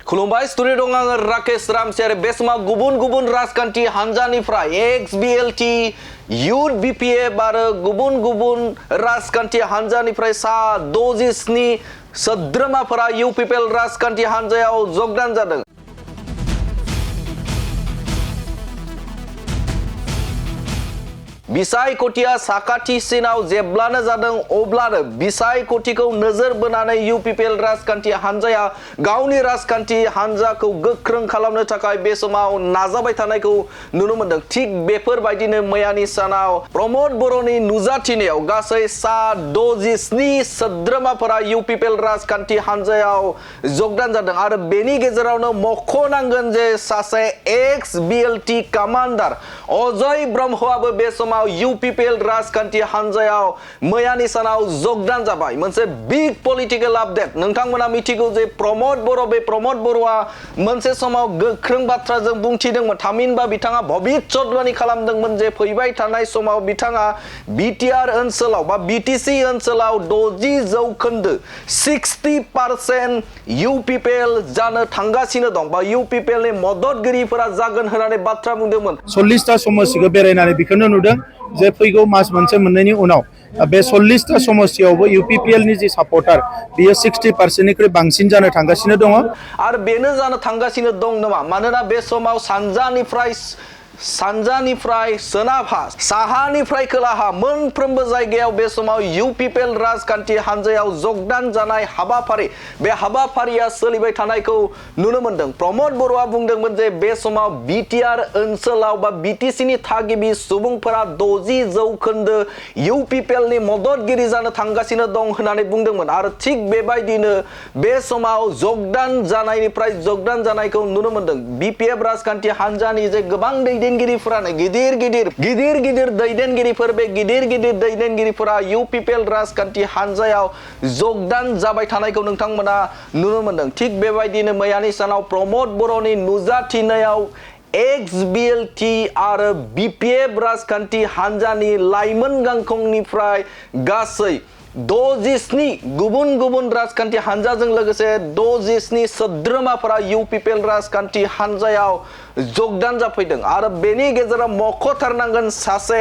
खुलुमबाय स्टुडिअ दं आङो राकेश रामसियारि बे समाव गुबुन राजखान्थि हान्जानिफ्राय XBLT Youth Bpf आरो गुबुन राजखान्थि हान्जानिफ्राय सा 67 सोद्रोमाफोरा UPPL राजखान्थि हान्जायाव जगदान जादों। बिसायख'थिया साखाथिसिनाव जेब्लानो जादों अब्लानो बिसायख'थिखौ नोजोर बोनानै UPPL राजखान्थि हान्जाया गावनि राजखान्थि हान्जाखौ गोख्रों खालामनो थाखाय बे समाव नाजाबाय थानायखौ नुनो मोनदों। थिग बेफोरबायदिनो मैयानि सानाव प्रमद बर'नि नुजाथिनायाव गासै सा 67 सोद्रोमाफोरा UPPL राजखान्थि हान्जायाव जगदान जादों आरो बेनि गेजेरावनो मख'नांगोन जे सासे XBLT कामान्डार अजय ब्रह्मआबो बे समाव UPPL राजखान्थि हान्जायाव मैयानि सानाव जगदान जाबाय। मोनसे बिग पलिटिकल आपडेट नोंथांमोना मिथिगौ जे प्रमद बर'आ मोनसे समाव गोख्रों बाथ्राजों बुंथिदोंमोन थामहिनबा बिथाङा भबिष्यतबाणी खालामदोंमोन जे फैबाय थानाय समाव बिथाङा BTR ओनसोलाव बा BTC ओनसोलाव 60% 60% UPPL जानो थांगासिनो दं बा UPPL नि मददगिरिफोरा जागोन होननानै बाथ्रा बुंदोंमोन। 40टा समस्थिखौ बेरायनानै बेखौनो नुदों जे फैगौ मास मोनसे मोननैनि उनाव बे 40टा समस्थियावबो UPPL नि जि सापर्टार बियो 60%निख्रुइ बांसिन जानो थांगासिनो दङ आरो बेनो जानो थांगासिनो दं नामा मानोना बे समाव सानजानिफ्राय सोनाबहा साहानिफ्राय खोलाहा मोनफ्रोमबो जायगायाव बे समाव UPPL राजखान्थि हान्जायाव जगदान जानाय हाबाफारि बे हाबाफारिया सोलिबाय थानायखौ नुनो मोनदों। प्रमद बर'आ बुंदोंमोन जे बे समाव BTR ओनसोलाव बा BTC नि थागिबि सुबुंफोरा 60% UPPL नि मददगिरि जानो थांगासिनो दं होननानै बुंदोंमोन आरो थिग बेबायदिनो बे समाव जगदान जानायखौ नुनो मोनदों। BPF राजखान्थि हान्जानि जे गोबां दैदेनगिरिफोरानो गिदिर दैदेनगिरिफोर बे गिदिर दैदेनगिरिफोरा UPPL राजखान्थि हान्जायाव जगदान जाबाय थानायखौ नोंथांमोना नुनो मोनदों। थिग बेबायदिनो मैयानि सानाव प्रमद बर'नि नुजाथिनायाव XBLT आरो BPF राजखान्थि हान्जानि लाइमोन गांखंनिफ्राय गासै 67 गुबुन राजखान्थि हान्जाजों लोगोसे 67 सोद्रोमाफोरा UPPL राजखान्थि हान्जायाव जगदान जाफैदों आरो बेनि गेजेराव मख'थारनांगोन सासे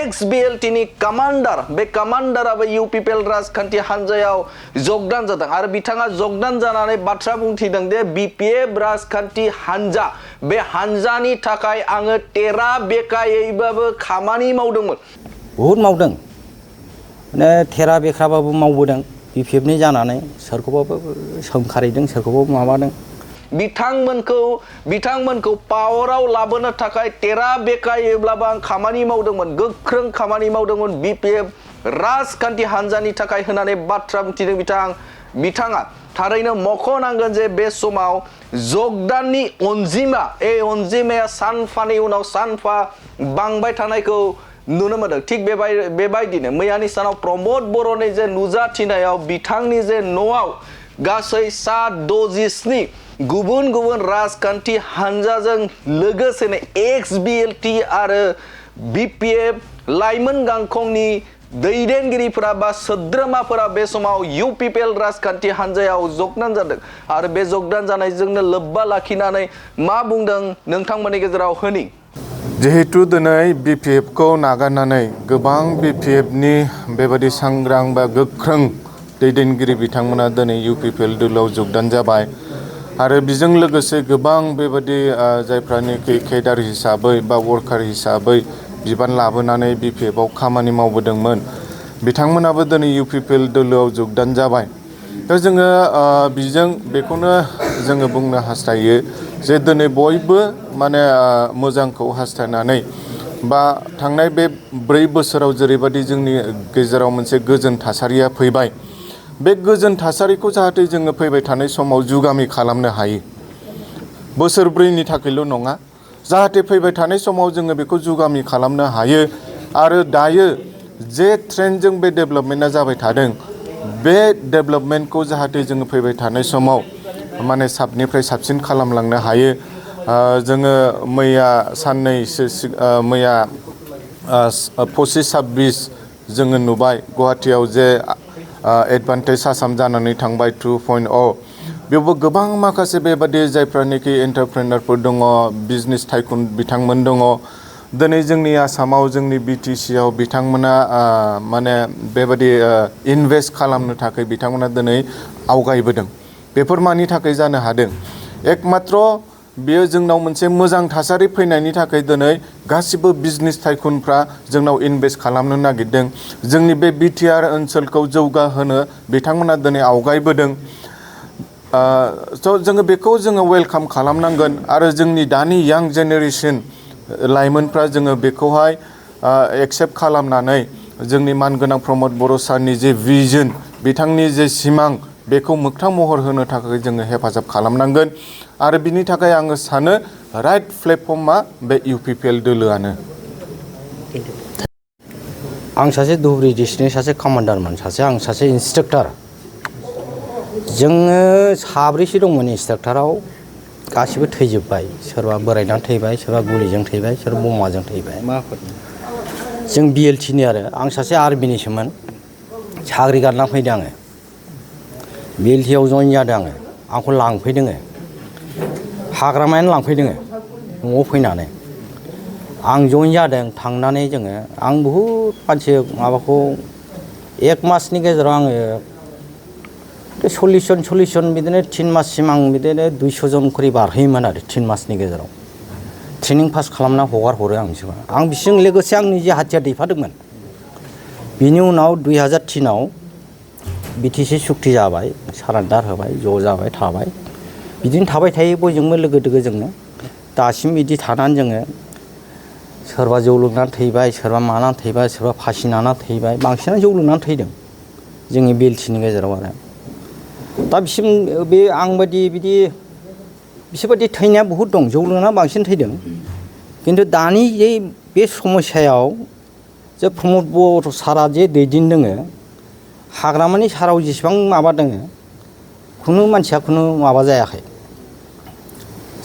XBLT नि कामान्डार बे कामान्डाराबो UPPL राजखान्थि हान्जायाव जगदान जादों आरो बिथाङा जगदान जानानै बाथ्रा बुंथिदों जे BPF राजखान्थि हान्जा बे हान्जानि थाखाय आङो तेरा बेकायैबाबो खामानि मावदोंमोन। बहुत मावदों माने थेरा बेख्राबाबो मावबोदों BPF नि जानानै सोरखौबाबो सोंखारिदों सोरखौबाबो माबादों। बिथांमोनखौ पावाराव लाबोनो थाखाय तेरा बेकायैब्लाबो आं खामानि मावदोंमोन गोख्रों खामानि मावदोंमोन BPF राजखान्थि हान्जानि थाखाय होननानै बाथ्रा बुंथिदों बिथाङा थारैनो मख'नांगोन जे बे समाव जगदाननि अनजिमाया सानफानि उनाव सानफा बांबाय थानायखौ नुनो मोनदों। थिग बेबायदिनो मैयानि सानाव प्रमद बर'नि जे नुजाथिनायाव बिथांनि जे न'आव गासै सा 67 गुबुन राजखान्थि हान्जाजों लोगोसेनो XBLT आरो BPF लाइमोन गांखंनि दैदेनगिरिफोरा बा सोद्रोमाफोरा बे समाव UPPL राजखान्थि हान्जायाव जगदान जादों आरो बे जगदान जानायजोंनो लोब्बा लाखिनानै मा बुंदों नोंथांमोननि गेजेराव होनि। जिहेतु दिनै BPF खौ नागारनानै गोबां BPF नि बेबादि सांग्रां बा गोख्रों दैदेनगिरि बिथांमोना दिनै UPPL दोलोआव जगदान जाबाय आरो बेजों लोगोसे गोबां बेबादि जायफ्रानोखि केडार हिसाबै बा वर्कार हिसाबै बिबान लाबोनानै BPF आव खामानि मावबोदोंमोन बिथांमोनाबो दिनै UPPL दोलोआव जगदान जाबाय। दा जोङो बेखौनो जोङो बुंनो हास्थायो जे दिनै बयबो माने मोजांखौ हास्थायनानै बा थांनाय बे 4 बोसोराव जेरैबायदि जोंनि गेजेराव मोनसे गोजोन थासारिया फैबाय बे गोजोन थासारिखौ जाहाथे जोङो फैबाय थानाय समाव जुगामि खालामनो हायो बोसोरब्रैनि थाखायल' नङा जाहाथे फैबाय थानाय समाव जोङो बेखौ जुगामि खालामनो हायो आरो दायो जे ट्रेन्डजों बे डेभेलपमेन्टआ जाबाय थादों बे डेभेलपमेन्टखौ जाहाथे जोङो फैबाय थानाय समाव माने साबनिफ्राय साबसिन खालामलांनो हायो। जोङो मैया साननैसो मैया 25-26 जोङो नुबाय गुवाहाटीयाव जे एडभान्टेज आसाम जानानै थांबाय 2.0 बेयावबो गोबां माखासे बेबादि जायफ्रानोखि एन्टारप्रेनारफोर दङ बिजनेस टाइकुन बिथांमोन दङ दिनै जोंनि आसामाव जोंनि BTC आव बिथांमोना माने बेबादि इनभेस्ट खालामनो थाखाय बिथांमोना दिनै आवगायबोदों बेफोर मानि थाखाय जानो हादों एकमात्र बेयो जोंनाव मोनसे मोजां थासारि फैनायनि थाखाय दिनै गासिबो बिजनेस टाइकुनफ्रा जोंनाव इनभेस्ट खालामनो नागिरदों जोंनि बे BTR ओनसोलखौ जौगाहोनो बिथांमोना दिनै आवगायबोदों स' जोङो बेखौ जोङो वेलकाम खालामनांगोन आरो जोंनि दानि यां जेनेरेसन लाइमोनफ्रा जोङो बेखौहाय एक्सेप्ट खालामनानै जोंनि मानगोनां प्रमद बर' सारनि जे भिजन बिथांनि जे सिमां बेखौ मोगथां महर होनो थाखाय जोङो हेफाजाब खालामनांगोन आरो बिनि थाखाय आङो सानो राइट प्लेटफर्मा बे UPPL दोलोआनो आं सासे धुबुरी डिस्ट्रिक्टनि सासे कमान्डारमोन आं सासे इन्सट्राक्टर जोङो साब्रैसो दंमोन इन्सट्राक्टराव गासिबो थैजोब्बाय सोरबा बोरायनानै थैबाय सोरबा गुलिजों थैबाय सोरबा बमाजों थैबाय जों BLT नि आरो आं सासे आर्मिनिसोमोन साख्रि गारना फैदों आङो BLT आव जइन जादों आङो आंखौ लांफैदों हाग्रामायानो लांफैदों न'आव फैनानै आं जइन जादों थांनानै जोङो आं बहुद मानसि माबाखौ 1 मासनि गेजेराव आङो 40 जन बिदिनो 3 माससिम आं बिदिनो 200 जन खरि बारहोयोमोन आरो 3 मासनि गेजेराव ट्रेनिं पास खालामना हगार हरो आं बिजों लोगोसे आं निजे हाथियार दैफादोंमोन बिनि उनाव 2003 आव BTC सुक्ति जाबाय सारेन्डार होबाय ज' जाबाय थाबाय बिदिनो थाबाय थायो बयजोंबो लोगो दोगो जोंनो दासिम बिदि थानानै जोङो सोरबा जौ लोंनानै थैबाय सोरबा मानानै थैबाय सोरबा फासि नांनानै थैबाय बांसिनानो जौ लोंनानै थैदों जोंनि BLT नि गेजेराव आरो दा बिसिम बे आं बायदि बिदि बिसोरबायदि थैनाया बहुद दं जौ लोंनानै बांसिन थैदों खिन्थु दानि बे समस्यायाव जे प्रमद बर' सारा जे दैदेनदों हाग्रामानि साराव जेसेबां माबा दङ खुनु मानसिया खुनु माबा जायाखै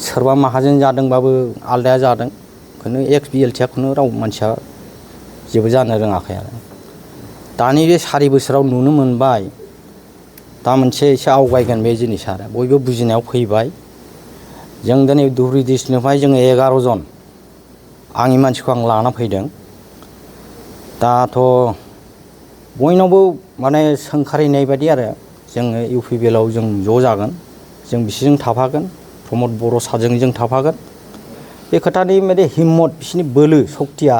सोरबा माहाजोन जादोंबाबो आलदाया जादों खुनु एक्स BLT आ खुनु राव मानसिया जेबो जानो रोङाखै आरो दानि बे 4 बोसोराव नुनो मोनबाय दा मोनसे एसे आवगायगोन बे जिनिसा आरो बयबो बुजिनायाव फैबाय जों दिनै धुबुरी डिस्ट्रिक्टनिफ्राय जोङो 11 जन आंनि मानसिखौ आं लाना फैदों दाथ' बयनावबो माने सोंखारिनाय बायदि आरो जोङो UPPL आव जों ज' जागोन जों बिसोरजों थाफागोन प्रमद बर' सारजों जों थाफागोन बे खोथानि माने हिम्मत बिसोरनि बोलो सक्तिया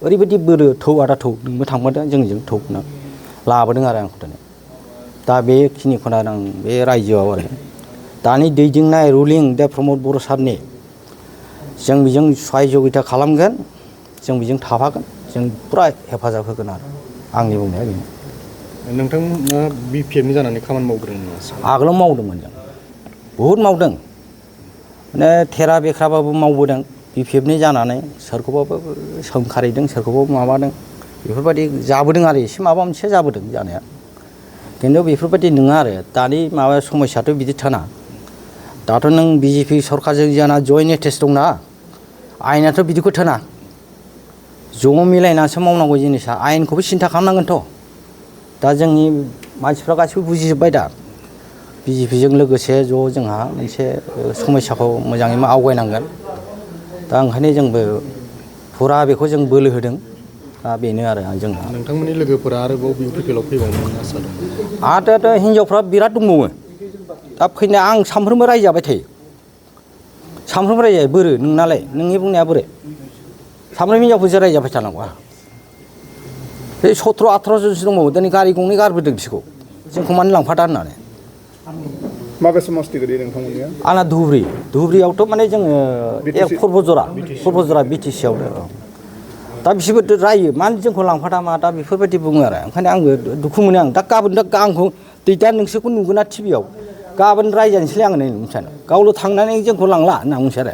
ओरैबायदि बोलो थौ आदा थौ नोंबो थांफादों जोंजों थौ लाबोदों आरो आंखौ दिनै दा बेखिनिखौनो आं बे रायजोआव आरो दानि दैदेननाय रुलिं दा प्रमद बर' सारनि जों बेजों सहयगिता खालामगोन जों बेजों थाफागोन जों पुरा हेफाजाब होगोन आरो आंनि बुंनाया बेनो नोंथाङा BPF नि जानानै खामानि मावग्रोदों आगोलाव मावदोंमोन जों बहुद मावदों माने थेरा बेख्राबाबो मावबोदों BPF नि जानानै सोरखौबाबो सोंखारिदों सोरखौबाबो माबादों बेफोरबायदि जाबोदों आरो एसे माबा मोनसे जाबोदों जानाया खिन्थु बेफोरबायदि नङा आरो दानि माबा समस्याथ' बिदि थाना दाथ' नों BJP सरकारजों जाना जयेन्ट एटेच दंना आयेनाथ' बिदिखौ थोना ज' मिलायनासो मावनांगौ जिनिसा आयेनखौबो सिन्था खालामनांगोनथ' दा जोंनि मानसिफ्रा गासिबो बुजिजोब्बाय दा BJP जों लोगोसे ज' जोंहा मोनसे समस्याखौ मोजाङै आवगायनांगोन दा ओंखायनो जोंबो फुरा बेखौ जों बोलो होदों दा बेनो आरो जोंहा नोंथांमोननि लोगोफोरा आरोबाव UPPL आव फैबावनो आसा दं आरो हिनजावफ्रा बिराद दंबावो दा फैनाय आं सानफ्रोमबो रायजाबाय थायो सानफ्रोमबो रायजायो बोरो नोंनालाय नोंनि बुंनाया बोरो सानफ्रोमबो हिनजावफोरजों रायजाबाय थानांगौ बे 17-18 जनसो दंबावो दिनै गारि गंनै गारबोदों बिसोरखौ जोंखौ मानो लांफादा होननानै माबे समस्ति गोलैयो नोंथांमोननिया आंना धुबुरीयावथ' माने जोङो खरबजरा BTC आवनो दा बिसोरबो रायो मानो जोंखौ लांफादा मा दा बेफोरबायदि बुङो आरो ओंखायनो आंबो दुखु मोनो आं दा गाबोन आंखौ दा नोंसोरखौ नुगोन ना TV आव गाबोन रायजानोसैलाय आङो नै मिथियानो गावल' थांनानै जोंखौ लांला होनना बुंसै आरो